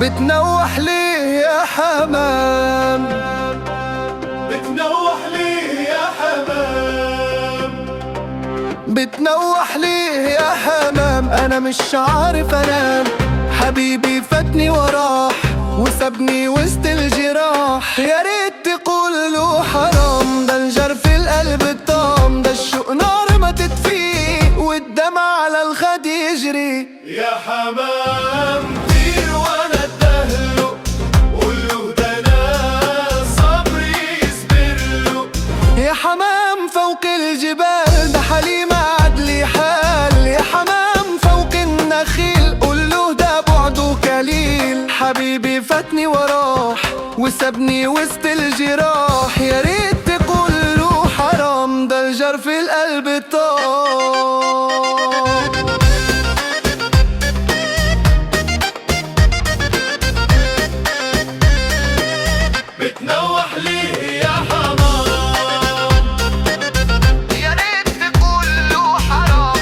بتنوح ليه يا حمام؟ بتنوح ليه يا حمام؟ بتنوح ليه يا حمام؟ انا مش عارف انام، حبيبي فاتني وراح وسابني وسط الجراح. يا ريت تقول له حرام، ده الجرح في القلب الطام، ده الشوق نار ما تطفيه والدمع على الخد يجري. يا حمام طير وانا ادهله، قول له ده انا صبري يصبر له. يا حمام فوق الجبال، ده حليمة عدلي حال. يا حمام فوق النخيل، قول له ده بعده كليل. حبيبي فاتني وراح وسابني وسط الجراح. يا ريت تقول له حرام، ده الجرح في القلب طار. بتنوح ليه يا حمام؟ يا ريت تقول له حرام،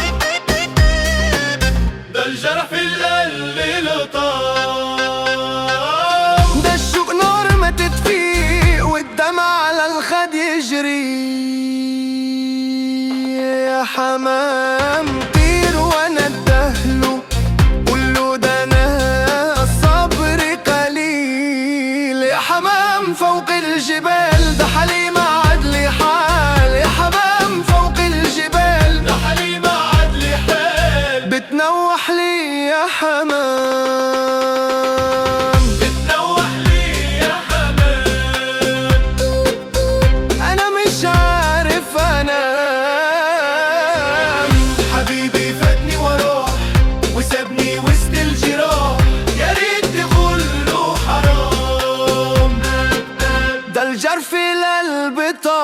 ده الجرح في القلب لطام. ده الشوق نار ما تطفيه والدمع على الخد يجري. يا حمام طير وانا ادهله، قول له ده انا الصبر قليل. يا حمام فوق الجبال، ده حليمة عدلي حال. يا حمام فوق الجبال، ده حليمة عدلي حال. بتنوح لي يا حمام؟ بتنوح ليه يا حمام؟ انا مش عارف انام. حبيبي فاتني وراح وسابني وسط الجراح. يا ريت تقول له حرام، ده الجرح في القلب طار.